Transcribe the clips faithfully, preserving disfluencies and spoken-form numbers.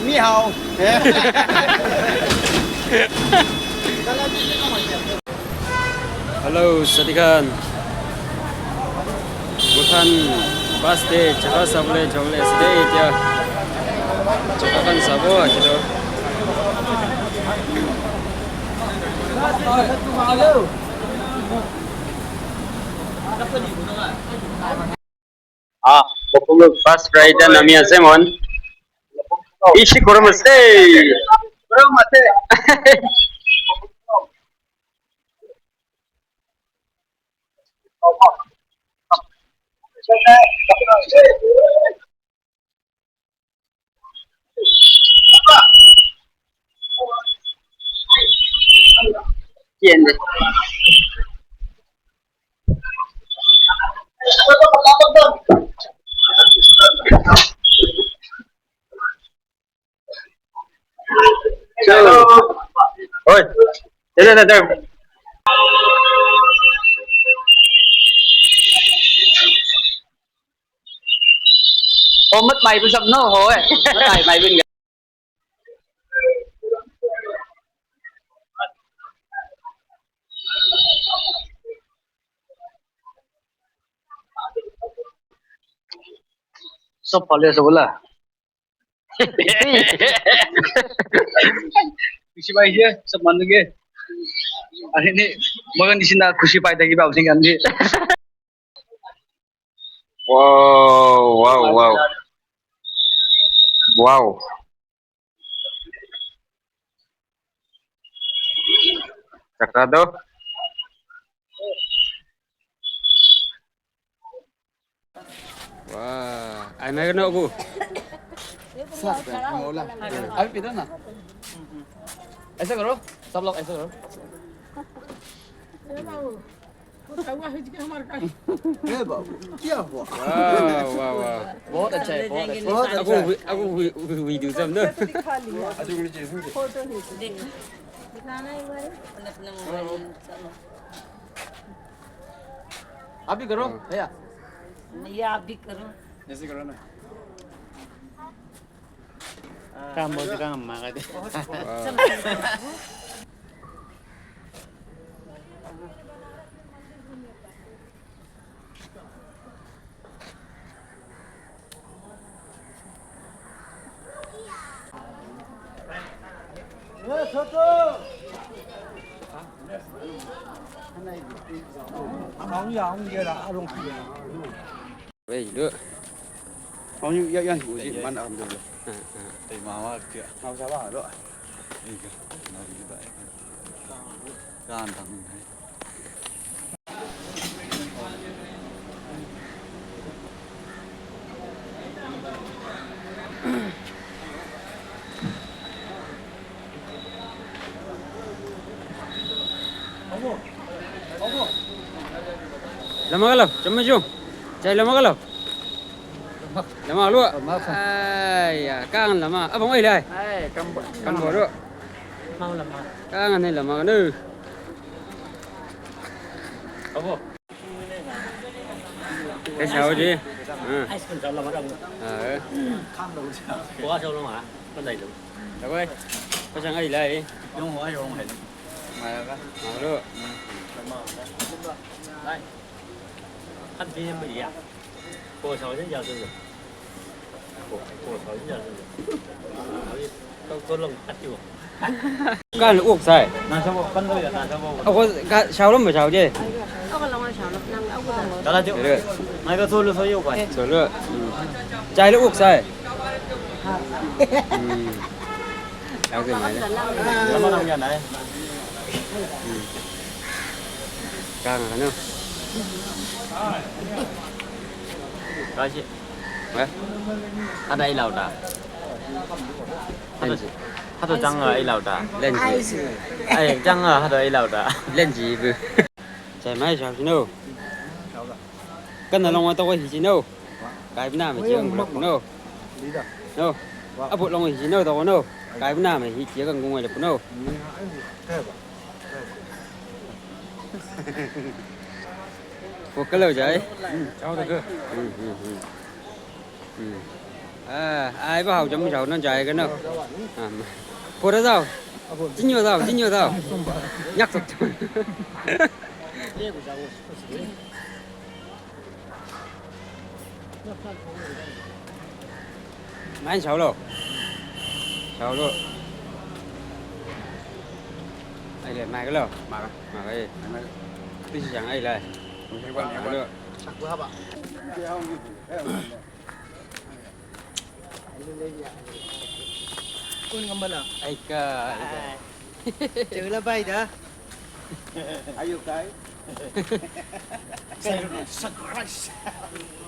Ni hao. Hello, sadikan. Bhutan bus de jaga sabole jole sede dia. Jaga kan sabo aja do. Ah, bus rider nami ase mon. Ishi goromaste. Goromaste. Oi. Dede, dede. Oh, mat mai bu sab no ho, eh. Mat mai, mai bin. Sab pale sab bola. Khushi bai je, sab manu ke. Hari ini makan di sini khushi bai tadi bab singkan di. Wow, wow, wow. Wow. Cakra tu. Wah, ai mai kena aku. Sab, mau lah. Abi pidana. Aisa karo, sab log aisa karo. ये बाबू, क्या हुआ? वाह, वाह, वाह। बहुत अच्छा है, बहुत अच्छा है। बहुत अच्छा है। Aku wi-, aku wi-, wi-, video sam na. आप भी करो, हाँ। भैया। भैया, आप भी करो। ऐसे करो ना। Kam bos kam ma kate. Wei, duk. Au ni ya, ya, uji man am dulu. Heeh, heeh. Tei mama dia. Mau sabar, duk. Iya, mau kita. Ganteng, hai. Lama kalau, cuma jom. Cai lama kalau. Lama lu. Lama. Ai, ya, kangen lama. Abang oi lai. Ai, kan bo-, kan bodoh. Mau lama. Kangen ni lama kan. Apa? Kau siapa je? Ah. Ais pun jauh lama dah. Ah, eh. Kau jauh lama, kan dah itu. Kau, eh. Kau jangan ilai. Yang mau, yang mau. Mana kah? Mau lu. Kan dia yang beli ya. Kau jauh je, jauh je. Kan uk sai. Aku ka shaolom ba shao je. Dala jo. Mai ka solo so yo kai. Solo. Chai lo uk sai. Hmm. Aku mai. Lama nang ya nai. Hmm. Kang anu. Kasi. Eh? Hata ilau ta. Hata, hata jang ilau ta. Lenji. Ai, jang hata ilau ta. Lenji bu. Sai mai shao sino. Kan na long wa to ko hi sino. Kai bina me jeng bu no. No. Abu long hi sino to no. Kai bina me hi jeng ngung le no. Ko kalau jai. Hmm, jauh dah ke. Hmm, hmm, hmm. Hmm. A, ai ba hau jam jau non jai ka no. Am. Pora jau. Jinyo jau, jinyo jau. Nyak tok. Mai sau lo. Sau lo. Ai le, mai ka lo. Mai ka, mai ka, eh. Mai ka. Ti si jang ai le. Mai ka lo. Kun ngam bala. Ai ka, ai ka. Ai. Jauh la bai da. Ayo kai. Surprise.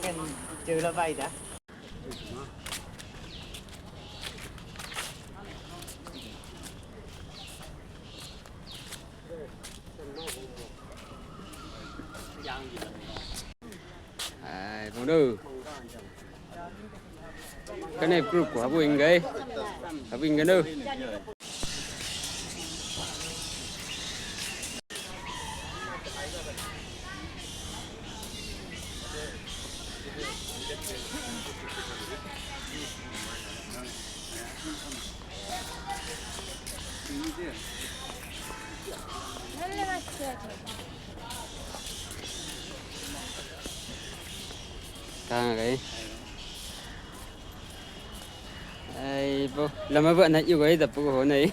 Kan jauh la bai da. Ai, bung do. Kane group ko habu inggai. Habu inggai no. Tanga kai. Ai bo, lama ba na yu kai da pu ko nai.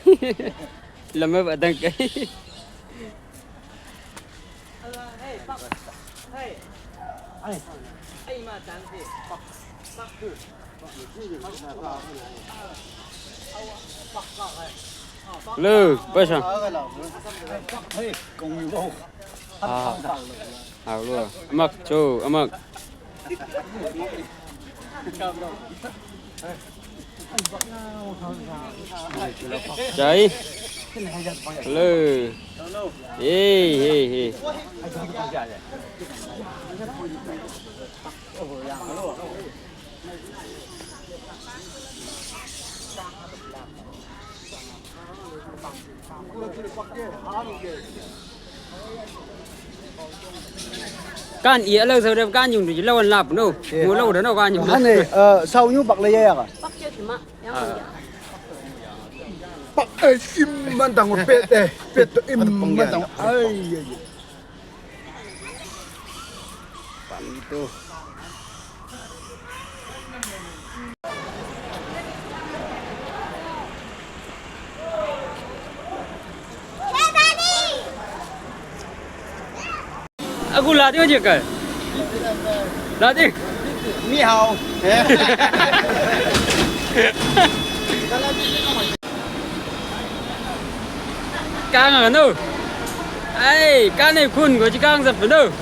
Lama ba dang kai. Lo, basa. Ah. Au lo, amak, cho, amak. Chai. Hello. Hey, hey, hey. Kan ia lo sau de kan yung di lo lap no. Mo lo de no kan yung. Ane, eh, sau nyu bak le ya ka. Pak eh, im man tang pet eh, pet im man tang. Ai, ai, ai. Pantu. Aku latih aja kan. Latih. Ni hao. Kang ano? Ai, kane kun ko ji kang sa peno.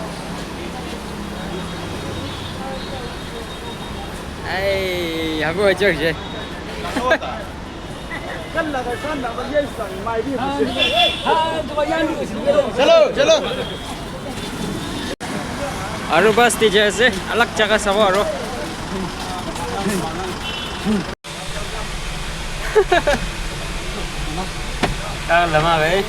Ai, hago chok je. Chalo, chalo. Aru bus station ase, alag jaga sabo aru. Ah, lama bai.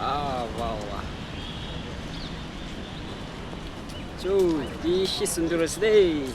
Wow, wow, wow. Chu, di shi sundurus dei.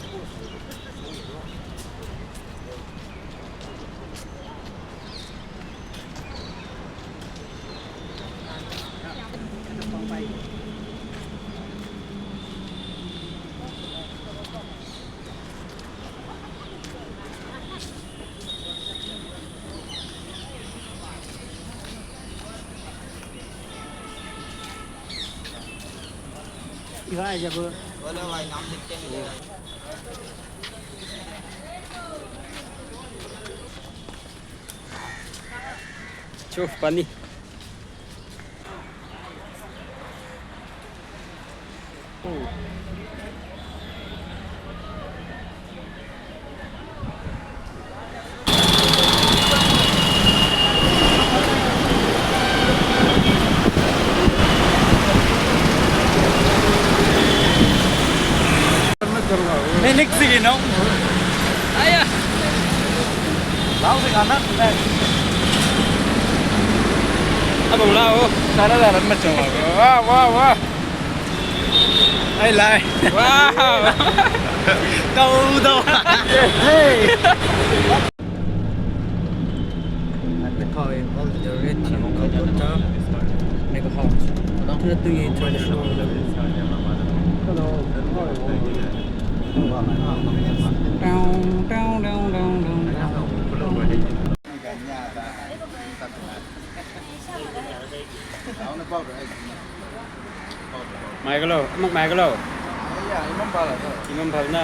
Chuf pani. Nenek sigi no. Aya. Lau sigi anak. Abang lau. Sana laran macam apa? Wah, wah, wah. Ai lai. Wow. Tau, tau. Hey. At the car, all the red team, Calcutta, Mega Hot. Tuna tu ye traditional. Hello. Down, down, down, down, down, down. Mai ka lo, mak mai ka lo. Imam pal na.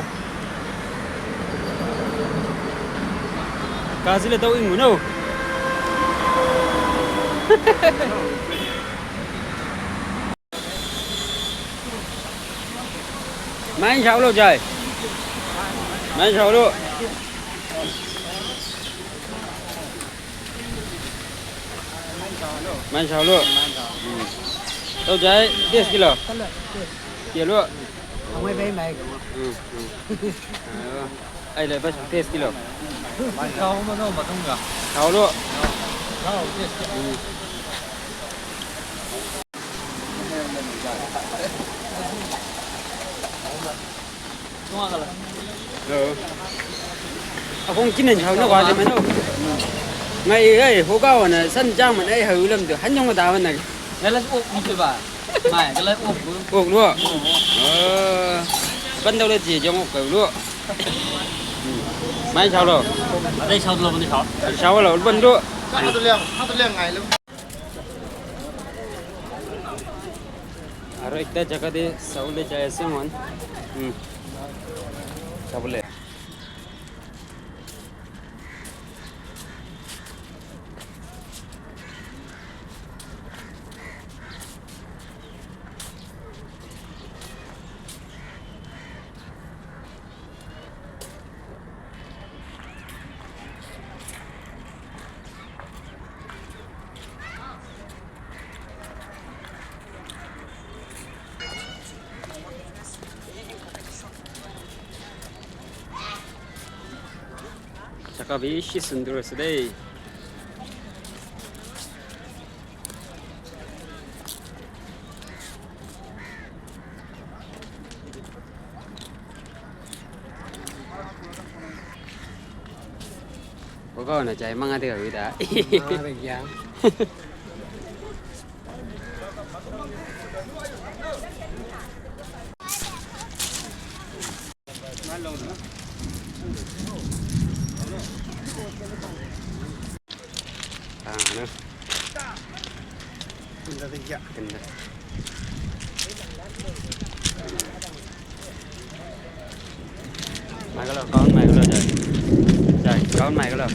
Kasi le tau ingu no. Mai sau lo jai. Mai sau lo. Mai sau lo. Tau jai, tes kilo. Kilo. Ang may bay may. Ai le bas tes kilo. Mai sau lo no matung ga. Sau lo. Sau tes. Akong kinen hau na wale mano. Ngai ai hoga wana san jang man ai hau lam do han yong da wana. Galas op ni ba. Mai galas op. Op lo. Ah. Ban dau le ji jong op lo. Mai sau lo. Adai sau lo ni sau. Sau lo ban do. Aro ekta jaga de sau le jai ase mon. Hmm. Sau le. Jaga bishi sundur ase dei. Hoga wana jai manga de ga wida. Manga de ga. Ah, ano? Ganda din ya. Ganda. Mai ka lo, kaun mai ka lo, jai. Jai, kaun mai ka lo.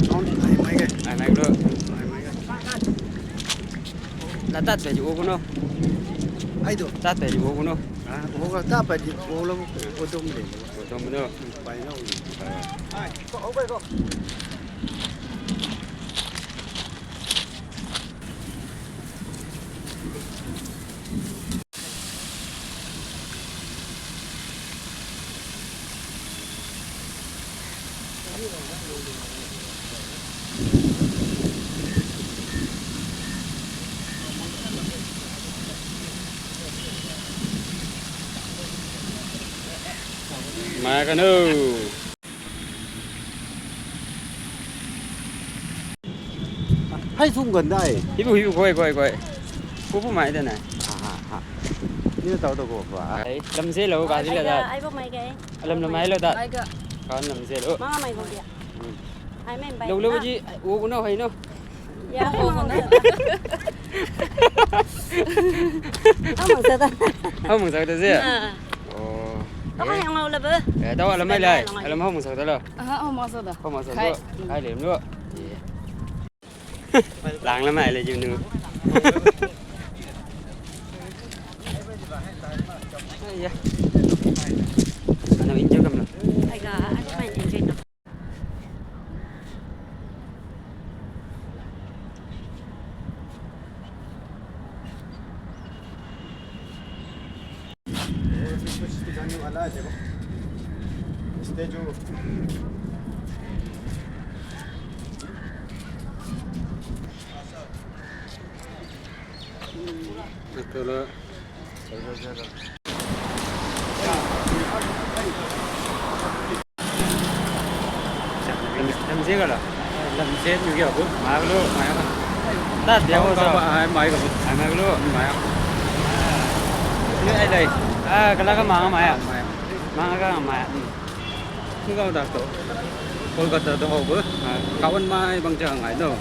Kaun mai, mai ka. Mai, mai ka lo. Mai, mai ka. La tat pe ji o kuno. Ai do. Tat pe ji o kuno. Ah, o ka tat pe ji o lo, o dom de. O dom de. Pai na o. Ah. Ai, go, go, go. Mai ka no. Hai sung ganda e. Hibu, hibu, koi, koi, koi. Kubu mai dana. Ah, ah, ah. Ni tau to ko ba. Ai, lam se lo ka ji la da. Ai bo mai ke. Lam lam mai lo da. Mai ke. Kan lam se lo. Mama mai ko dia. Hmm. Ai mai bai. Lo lo ji, o no hai no. Ya, o no. Amang sa da. Amang sa da se. Oh. Apa yang mau lebe? Eh, tahu alam mai lai. Alam mau masa da lo. Aha, oh, masa da. Oh, masa da. Kai. Kai lem lo. Iya. Lang lamai le junu. Iya. Ano enjoy kam lo. Aga, aku main enjoy tu. Lamse kala. Lamse nugi aku. Maglo, maya. Ta dia ko sa. Ai, mai ko. Ai, maglo. Maya. Ni ai dai. Ah, kala ka manga maya. Manga ka maya. Ni ka da to. Kolkata to ko. Kawan mai bang jangai no.